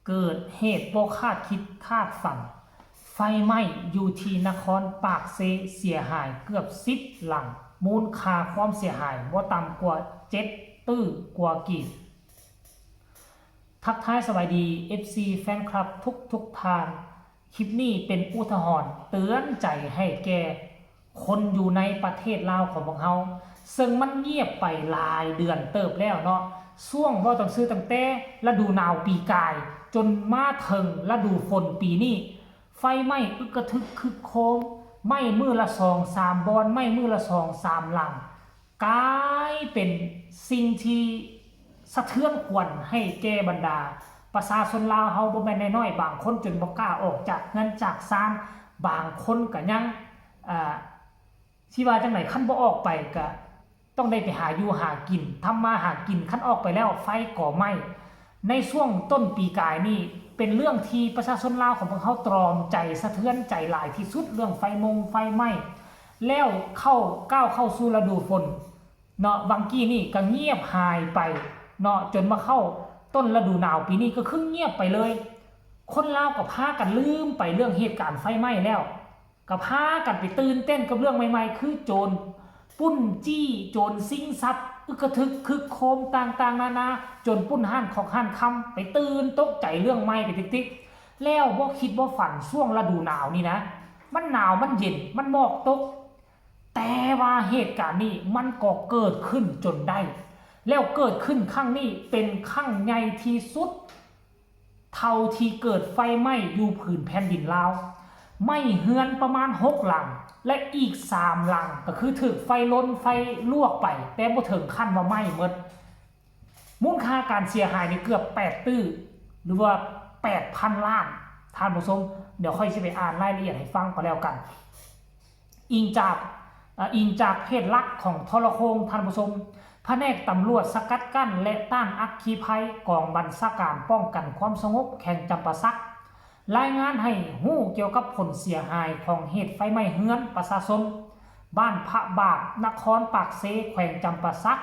ເກີດເຫດບໍ່ຄາດຄິດຄາດຝັນ ໄຟໄໝ້ຢູ່ທີ່ນະຄອນປາກເຊເສຍຫາຍເກືອບສິບຫຼັງ, ມູນຄ່າຄວາມເສຍຫາຍບໍ່ຕ່ຳກວ່າເຈັດຕື້ກວ່າກີບ. ທັກທາຍສະບາຍດີ ເອັຟຊີ ແຟນຄລັບທຸກໆທ່ານ. ຄລິບນີ້ເປັນອຸທາຫອນເຕືອນໃຈໃຫ້ແກ່ຄົນຢູ່ໃນປະເທດລາວຂອງພວກເຮົາ, ເຊິ່ງມັນງຽບໄປຫຼາຍເດືອນເຕີບແລ້ວເນາະ. ຊ່ວງ ເວົ້າຕາມຊື່ ຕັ້ງແຕ່ລະດູໜາວປີກາຍ ຈົນມາເຖິງລະດູຝົນປີນີ້, ໄຟໄໝ້ອຶກກະທຶກຄຶກໂຄມ, ໄໝ້ມື້ລະສອງສາມບ່ອນ, ໄໝ້ມື້ລະສອງສາມຫຼັງ. ກາຍເປັນສິ່ງທີ່ສະເທືອນຂວັນໃຫ້ແກ່ບັນດາປະຊາຊົນລາວເຮົາບໍ່ແມ່ນນ້ອຍໆ, ບາງຄົນຈົນບໍ່ກ້າອອກຈາກເຮືອນຈາກຊານ, ບາງຄົນກະຍັງ ອາ ຊິວ່າຈັ່ງໃດ, ຄັນບໍ່ອອກໄປກະຕ້ອງໄດ້ໄປຫາຢູ່ຫາກິນ, ທຳມາຫາກິນ, ຄັນອອກໄປແລ້ວໄຟກໍໄໝ້. ໃນຊ່ວງຕົ້ນປີກາຍນີ້ ເປັນເລື່ອງທີ່ປະຊາຊົນລາວຂອງພວກເຮົາຕຣອມໃຈ, ສະເທືອນໃຈຫຼາຍທີ່ສຸດ ເລື່ອງໄຟມົງໄຟໄໝ້. ແລ້ວເຂົ້າ ກ້າວເຂົ້າສູ່ລະດູຝົນເນາະ, ຫວ່າງກີ້ນີ້ກໍງຽບຫາຍໄປເນາະ, ຈົນມາເຂົ້າຕົ້ນລະດູໜາວປີນີ້ກໍຄືງຽບໄປເລີຍ. ຄົນລາວກໍພາກັນລືມໄປເລື່ອງເຫດການໄຟໄໝ້ແລ້ວ, ກໍພາກັນໄປຕື່ນເຕັ້ນກັບເລື່ອງໃໝ່ໆ ຄືໂຈນປຸ້ນຈີ້, ໂຈນຊິງຊັບ, ອຶກກະທຶກຄຶກໂຄມຕ່າງໆນານາ, ໂຈນປຸ້ນຮ້ານຂອງຮ້ານຄຳ, ໄປຕື່ນຕົກໃຈເລື່ອງໃໝ່ໄປຕິກໆ. ແລ້ວບໍ່ຄິດບໍ່ຝັນ ຊ່ວງລະດູໜາວນີ້ນະ, ມັນໜາວ, ມັນເຢັນ, ມັນໝອກຕົກ, ແຕ່ວ່າເຫດການນີ້ມັນກໍເກີດຂຶ້ນຈົນໄດ້, ແລ້ວເກີດຂຶ້ນຄັ້ງນີ້ເປັນຄັ້ງໃຫຍ່ທີ່ສຸດເທົ່າທີ່ເກີດໄຟໄໝ້ຢູ່ຜືນແຜ່ນດິນລາວ, ໄໝ້ເຮືອນປະມານຫົກຫຼັງ ແລະ ອີກສາມຫຼັງກໍຄືຖືກໄຟລົນໄຟລວກໄປ, ແຕ່ບໍ່ເຖິງຂັ້ນວ່າໄໝ້ໝົດ. ມູນຄ່າການເສຍຫາຍນີ້ເກືອບແປດຕື້ ຫຼືວ່າແປດພັນລ້ານ. ທ່ານຜູ້ຊົມ, ດຽວຂ້ອຍຊິໄປອ່ານລາຍລະອຽດໃຫ້ຟັງກໍແລ້ວກັນ. ອີງຈາກ ເອີ ອີງຈາກເພຈຫຼັກຂອງໂທລະໂຄ່ງ, ທ່ານຜູ້ຊົມ, ພະແນກຕຳຫຼວດສະກັດກັ້ນ ແລະ ຕ້ານອັກຄີໄພ ກອງບັນຊາການປ້ອງກັນຄວາມສະຫງົບແຂວງຈຳປາສັກ ລາຍງານໃຫ້ຮູ້ກ່ຽວກັບຜົນເສຍຫາຍຂອງເຫດໄຟໄໝ້ເຮືອນປະຊາຊົນ ບ້ານພະບາດ, ນະຄອນປາກເຊ, ແຂວງຈຳປາສັກ,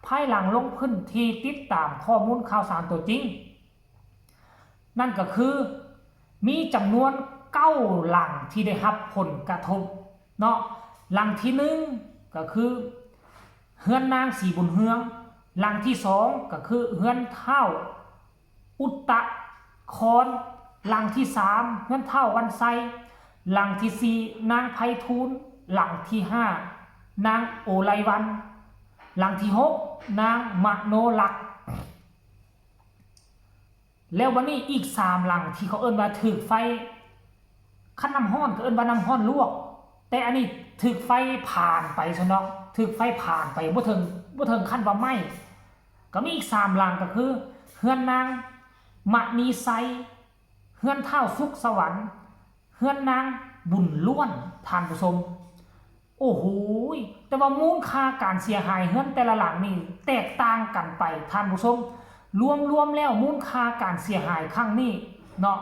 ພາຍຫຼັງລົງພື້ນທີ່ຕິດຕາມຂໍ້ມູນຂ່າວສານຕົວຈິງ. ນັ້ນກໍຄືມີຈຳນວນເກົ້າຫຼັງທີ່ໄດ້ຮັບຜົນກະທົບເນາະ. ຫຼັງທີໜຶ່ງກໍຄືເຮືອນນາງສີບຸນເຮືອງ, ຫຼັງທີສອງກໍຄືເຮືອນທ້າວອຸດຕະຄອນ, ຫຼັງທີສາມເຮືອນທ້າວວັນໄຊ, ຫຼັງທີສີ່ນາງໄພທູນ, ຫຼັງທີຫ້ານາງໂອໄລວັນ, ຫຼັງທີຫົກນາງມະໂນລັກ. ແລ້ວບັດນີ້ອີກສາມຫຼັງທີ່ເຂົາເອີ້ນວ່າຖືກໄຟ, ຄັນນ້ຳຮ້ອນກໍເອີ້ນວ່ານ້ຳຮ້ອນລວກ, ແຕ່ອັນນີ້ຖືກໄຟຜານໄປຊັ້ນເນາະ, ຖືກໄຟຜານໄປ, ບໍ່ເຖິງ ບໍ່ເຖິງຂັ້ນວ່າໄໝ້. ກໍມີອີກສາມຫຼັງ ກໍຄືເຮືອນນາງມະນີໄຊ, ເຮືອນທ້າວສຸກສະຫວັນ, ເຮືອນນາງບຸນລ້ວນ, ທ່ານຜູ້ຊົມ. ໂອ້ໂຫຍ ແຕ່ວ່າມູນຄ່າການເສຍຫາຍເຮືອນແຕ່ລະຫຼັງນີ້ແຕກຕ່າງກັນໄປ ທ່ານຜູ້ຊົມ. ລວມໆແລ້ວມູນຄ່າການເສຍຫາຍຄັ້ງນີ້ເນາະ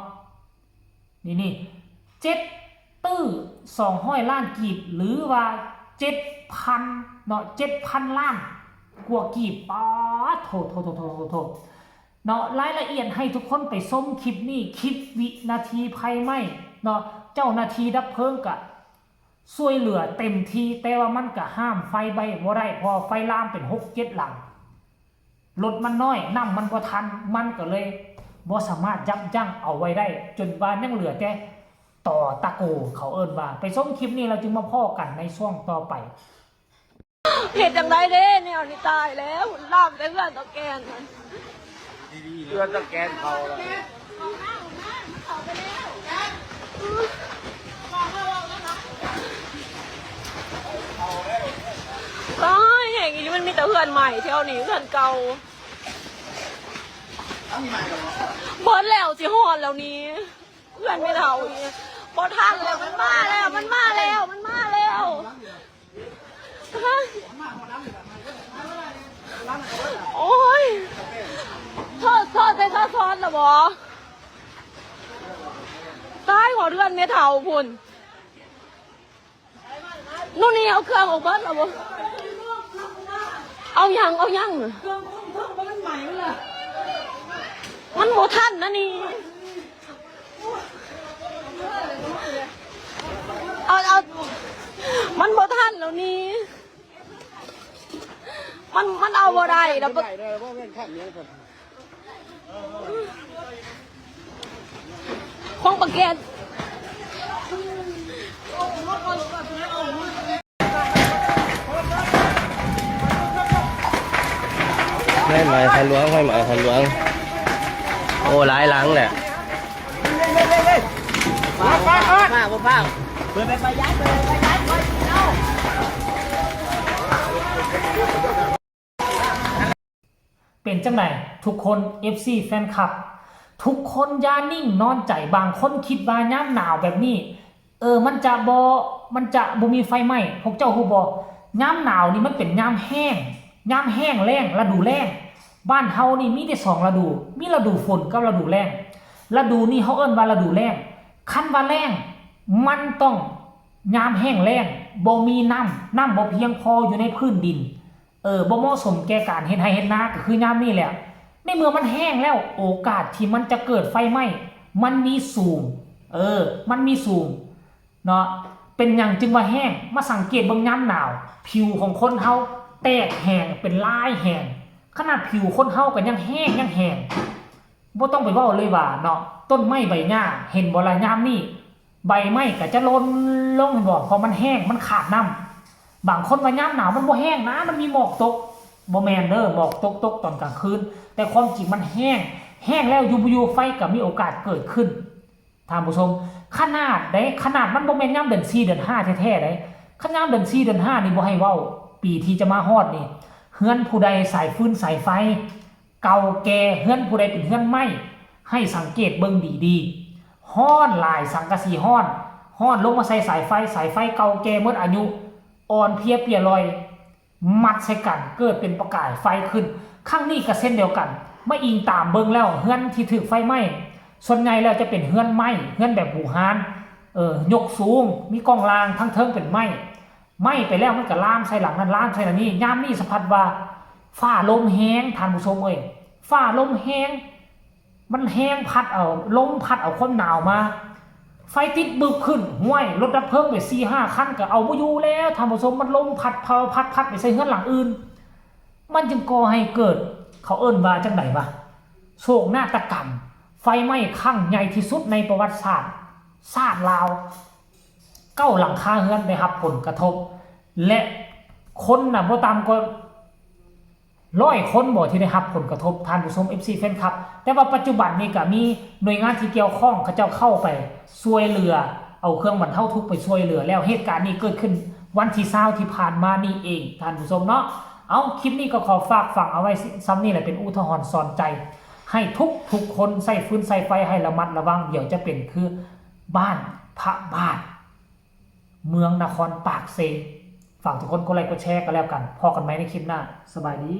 ນີ້ໆ ເຈັດຕື້ສອງຮ້ອຍລ້ານກີບ ຫຼືວ່າເຈັດພັນເນາະ ເຈັດພັນລ້ານກວ່າກີບ. ປາດໂທ້ ໂທ້ ໂທ້ ໂທ້ ໂທ້ ເນາະ. ລາຍລະອຽດໃຫ້ທຸກຄົນໄປຊົມຄລິບນີ້ ຄລິບວິນາທີໄຟໄໝ້ເນາະ. ເຈົ້າໜ້າທີ່ດັບເພີງກະ ຊ່ວຍເຫຼືອເຕັມທີ່, ແຕ່ວ່າມັນກະຫ້າມໄຟໄວ້ບໍ່ໄດ້ ເພາະວ່າໄຟລາມເປັນຫົກເຈັດຫຼັງ, ລົດມັນນ້ອຍ ນ້ຳມັນບໍ່ທັນ, ມັນກໍເລີຍບໍ່ສາມາດຢັບຢັ້ງເອົາໄວ້ໄດ້, ຈົນວ່າຍັງເຫຼືອແຕ່ຕໍຕະໂກ ເຂົາເອີ້ນວ່າ. ໄປຊົມຄລິບນີ້ແລ້ວຈຶ່ງມາພໍ້ກັນໃນຊ່ວງຕໍ່ໄປ. ເຮັດຈັ່ງໃດເດ້ ແນວນີ້ຕາຍແລ້ວ ລາມແຕ່ເຮືອນເຖົ້າແກ່ນ. ເຮືອນຕະແກນເຂົາລະ ຕາຍແຮງອີ່ຫຼີ ມັນມີແຕ່ເຮືອນໃໝ່ແຖວນີ້ ເຮືອນເກົ່າເບິດແລ້ວ ຊິຮອດແລ້ວນີ້ ເຮືອນແມ່ເຖົ້ານີ້ ບໍ່ທັນແລ້ວ ມັນມາແລ້ວ ມັນມາແລ້ວ ມັນມາແລ້ວ. ໂອ້ຍ ໂທດ ໂທດໃສ່ ໂທດຊ້ອນລະບໍ? ຕາຍ ຮອດເຮືອນແມ່ເຖົ້າພຸ້ນ. ໂນ່ນນີ້ ເອົາເຄື່ອງອອກເບິດລະບໍ? ເອົາຫຍັງ ເອົາຫຍັງ? ເຄື່ອງຄົງເທິງມັນໄໝ້ເບິດລະ. ມັນບໍ່ທັນນະນີ້ ເອົາ ເອົາ ມັນບໍ່ທັນແລ້ວນີ້ ມັນ ມັນເອົາບໍ່ໄດ້ແລ້ວ ຂອງປາແກນ. ໄຟໄໝ້ທາງຫຼວງ ໄຟໄໝ້ທາງຫຼວງ ໂອ້ ຫຼາຍຫຼັງແຫຼະ. ເປັນຈັ່ງໃດທຸກຄົນ ເອັຟຊີ ແຟນຄລັບ ທຸກຄົນຢ່ານິ່ງນອນໃຈ. ບາງຄົນຄິດວ່າຍາມໜາວແບບນີ້ ເອີ ມັນຈະບໍ່ ມັນຈະບໍ່ມີໄຟໄໝ້. ພວກເຈົ້າຮູ້ບໍ່? ຍາມໜາວນີ້ມັນເປັນຍາມແຫ້ງ ຍາມແຫ້ງແລ້ງ ລະດູແລ້ງ. ບ້ານເຮົານີ້ມີແຕ່ສອງລະດູ ມີລະດູຝົນກັບລະດູແລ້ງ. ລະດູນີ້ເຮົາເອີ້ນວ່າລະດູແລ້ງ. ຄັນວ່າແລ້ງ ມັນຕ້ອງຍາມແຫ້ງແລ້ງ ບໍ່ມີນ້ຳ ນ້ຳບໍ່ພຽງພໍຢູ່ໃນພື້ນດິນ. ເອີ ບໍ່ເໝາະສົມແກ່ການເຮັດໄຮ່ເຮັດນາ ກໍຄືຍາມນີ້ແຫຼະ. ໃນເມື່ອມັນແຫ້ງແລ້ວ ໂອກາດທີ່ມັນຈະເກີດໄຟໄໝ້ ມັນມີສູງ ເອີ ມັນມີສູງເນາະ. ເປັນຫຍັງຈຶ່ງວ່າແຫ້ງ? ມາສັງເກດເບິ່ງຍາມໜາວ ຜິວຂອງຄົນເຮົາແຕກແຫ້ງ ເປັນລາຍແຫ້ງ. ຂະໜາດຜິວຄົນເຮົາກໍຍັງແຫ້ງ ຍັງແຫ້ງ. ບໍ່ຕ້ອງໄປເວົ້າເລີຍວ່າເນາະ ຕົ້ນໄມ້ໃບຫຍ້າ ເຫັນບໍ່ລະ ຍາມນີ້ໃບໄມ້ກໍຈະຫຼົ່ນລົງ ເຫັນບໍ່? ເພາະມັນແຫ້ງ ມັນຂາດນ້ຳ. ບາງຄົນວ່າຍາມໜາວມັນບໍ່ແຫ້ງນະ ມັນມີໝອກຕົກ. ບໍ່ແມ່ນເດີ ໝອກຕົກ ຕົກຕອນກາງຄືນ ແຕ່ຄວາມຈິງມັນແຫ້ງ ແຫ້ງແລ້ວຢູ່ບໍ່ຢູ່ໄຟກໍມີໂອກາດເກີດຂຶ້ນ ທ່ານຜູ້ຊົມ. ຂະໜາດໃດ ຂະໜາດມັນບໍ່ແມ່ນຍາມເດືອນສີ່ເດືອນຫ້າແທ້ໆໃດ໋. ຄັນຍາມເດືອນສີ່ເດືອນຫ້ານີ້ບໍ່ໃຫ້ເວົ້າ ປີທີ່ຈະມາຮອດນີ້ ເຮືອນຜູ້ໃດສາຍຟືນສາຍໄຟ ເກົ່າແກ່ ເຮືອນຜູ້ໃດເປັນເຮືອນໄມ້ ໃຫ້ສັງເກດເບິ່ງດີໆ. ຮ້ອນຫຼາຍ ສັງກະສີຮ້ອນ ຮ້ອນລົງມາໃສ່ສາຍໄຟ ສາຍໄຟເກົ່າແກ່ໝົດອາຍຸ ອ່ອນເພຍເປຍລ່ອຍ ມັດໃສ່ກັນ ເກີດເປັນປະກາຍໄຟຂຶ້ນ. ຄັ້ງນີ້ກໍເຊັ່ນດຽວກັນ ມາອີງຕາມເບິ່ງແລ້ວ ເຮືອນທີ່ຖືກໄຟໄໝ້ ສ່ວນໃຫຍ່ແລ້ວຈະເປັນເຮືອນໄມ້ ເຮືອນແບບບູຮານ ເອີ ຍົກສູງ ມີກ້ອງລ່າງ ທັງເທິງເປັນໄມ້. ໄໝ້ໄປແລ້ວມັນກໍລາມໃສ່ຫຼັງນັ້ນ ລາມໃສ່ຫຼັງນີ້. ຍາມນີ້ສະພັດວ່າຟ້າລົມແຮງ ທ່ານຜູ້ຊົມເອີຍ ຟ້າລົມແຮງ ມັນແຮງພັດເອົາ ລົມພັດເອົາຄວາມໜາວມາ ໄຟຕິດບຶບຂຶ້ນ. ຫ້ວຍ ລົດດັບເພີງໄປສີ່ຫ້າຄັນກໍເອົາບໍ່ຢູ່ແລ້ວ ທ່ານຜູ້ຊົມ ມັນລົມພັດ ເຜົາ ພັດ ພັດໄປໃສ່ເຮືອນຫຼັງອື່ນ. ມັນຈຶ່ງກໍ່ໃຫ້ເກີດ ເຂົາເອີ້ນວ່າຈັ່ງໃດວະ ໂສກນາດຕະກຳ ໄຟໄໝ້ຄັ້ງໃຫຍ່ທີ່ສຸດໃນປະຫວັດສາດຊາດລາວ. ເກົ້າຫຼັງຄາເຮືອນໄດ້ຮັບຜົນກະທົບ ແລະ ຄົນນະບໍ່ຕ່ຳກວ່າຮ້ອຍຄົນບໍ ທີ່ໄດ້ຮັບຜົນກະທົບ ທ່ານຜູ້ຊົມ ເອັຟຊີ ແຟນຄລັບ. ແຕ່ວ່າປັດຈຸບັນນີ້ກະມີໜ່ວຍງານທີ່ກ່ຽວຂ້ອງ ເຂົາເຈົ້າເຂົ້າໄປຊ່ວຍເຫຼືອ ເອົາເຄື່ອງບັນເທົາທຸກໄປຊ່ວຍເຫຼືອແລ້ວ. ເຫດການນີ້ເກີດຂຶ້ນວັນທີຊາວທີ່ຜ່ານມານີ້ເອງ ທ່ານຜູ້ຊົມເນາະ. ເອົາ ຄລິບນີ້ກໍຂໍຝາກຝັງເອົາໄວ້ຊ່ຳນີ້ແຫຼະ ເປັນອຸທາຫອນສອນໃຈ ໃຫ້ທຸກໆຄົນໃຊ້ຟືນໃຊ້ໄຟໃຫ້ລະມັດລະວັງ ດຽວຈະເປັນຄືບ້ານພະບາດ ເມືອງນະຄອນປາກເຊ. ຝາກທຸກຄົນກົດໄລກົດແຊກໍແລ້ວກັນ. ພໍ້ກັນໃໝ່ໃນຄລິບໜ້າ. ສະບາຍດີ.